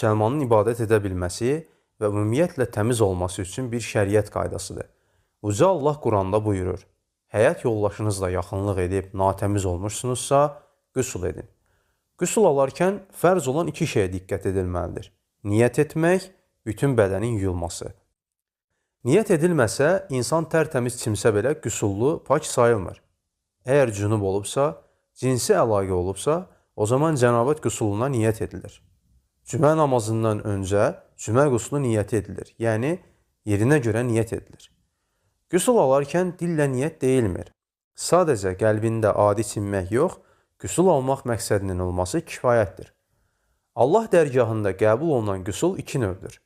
müsəlmanın ibadət edə bilməsi və ümumiyyətlə təmiz olması üçün bir şəriət qaydasıdır. Uca Allah Quranda buyurur: Həyat yoldaşınızla yaxınlıq edib natəmiz olmuşsunuzsa, qüsl edin. Qüsl alarkən fərz olan iki şeyə diqqət edilməlidir. Niyyət etmək, bütün bədənin yuyulması. Niyyət edilməsə, insan tərtəmiz çimsə belə qüsullu, pak sayılmır. Əgər cünub olubsa, cinsi əlaqə olubsa, o zaman cənabət qüsuluna niyyət edilir. Cümə namazından öncə cümə qüslu niyyəti edilir. Yəni, yerinə görə niyyət edilir. Qüsul alarkən dillə niyyət deyilmir. Sadəcə qəlbində adi çimmək yox, qüsul almaq məqsədinin olması kifayətdir. Allah dərgahında qəbul olunan qüsul iki növdür.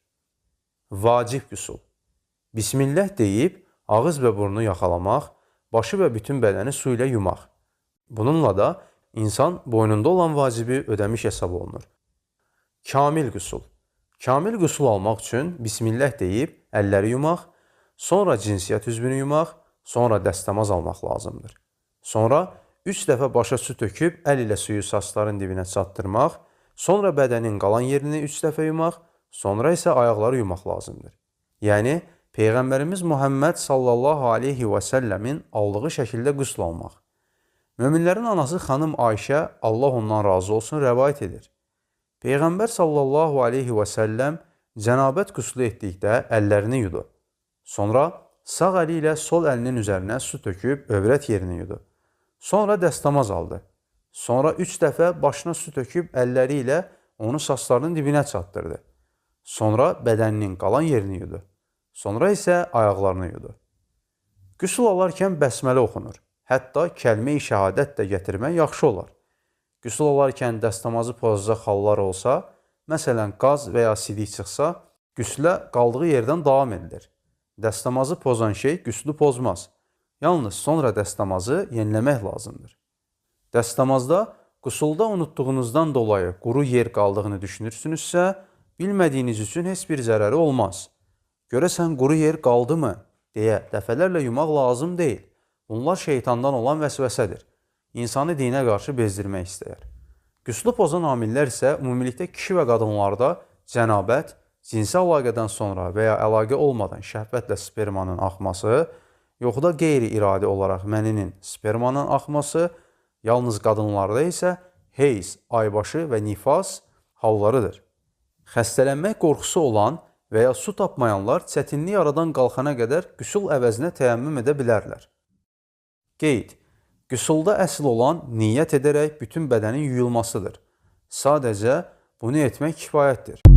Vacib qüsul. Bismillah deyib ağız və burnu yaxalamaq, başı və bütün bədəni su ilə yumaq. Bununla da insan boynunda olan vacibi ödəmiş hesab olunur. Kamil qüsul. Kamil qüsul almaq üçün Bismillah deyib əlləri yumaq, sonra cinsiyyət üzvünü yumaq, sonra dəstəmaz almaq lazımdır. Sonra 3 dəfə başa su töküb əl ilə suyu saçların dibinə çatdırmaq, sonra bədənin qalan yerini 3 dəfə yumaq, sonra isə ayaqları yumaq lazımdır. Yəni, Peyğəmbərimiz Muhammed sallallahu aleyhi və səlləmin aldığı şəkildə qüsl almaq. Möminlərin anası xanım Ayşə, Allah ondan razı olsun, rəvayət edir. Peyğəmbər sallallahu aleyhi və səlləm cənabət qüslü etdikdə əllərini yudu. Sonra sağ əli ilə sol əlinin üzərinə su töküb övrət yerini yudu. Sonra dəstəmaz aldı. Sonra 3 dəfə başına su töküb əlləri ilə onu saçlarının dibinə çatdırdı. Sonra bədəninin qalan yerini yudu. Sonra isə ayaqlarını yudu. Qüsl alarkən bəsmələ oxunur. Hətta kəlmə-i şəhadət də gətirmək yaxşı olar. Qüsl alarkən dəstəmazı pozacaq hallar olsa, məsələn qaz və ya sidik çıxsa, qüslə qaldığı yerdən davam edilir. Dəstəmazı pozan şey qüslü pozmaz. Yalnız sonra dəstəmazı yeniləmək lazımdır. Dəstəmazda qüsulda unutduğunuzdan dolayı quru yer qaldığını düşünürsünüzsə, bilmədiyiniz üçün heç bir zərəri olmaz. Görəsən quru yer qaldı mı deyə dəfələrlə yumaq lazım deyil. Bunlar şeytandan olan vəsvəsədir. İnsanı dinə qarşı bezdirmək istəyər. Qüslü pozan amillər isə ümumilikdə kişi və qadınlarda cənabət, cinsi əlaqədən sonra və ya əlaqə olmadan şəhvətlə spermanın axması, yuxuda qeyri-iradi olaraq məninin spermanın axması, yalnız qadınlarda isə heyz, aybaşı və nifas hallarıdır. Xəstələnmək qorxusu olan və ya su tapmayanlar çətinlik aradan qalxana qədər qüsul əvəzinə təyəmmüm edə bilərlər. Qeyd: Qüsulda əsl olan niyyət edərək bütün bədənin yuyulmasıdır. Sadəcə bunu etmək kifayətdir.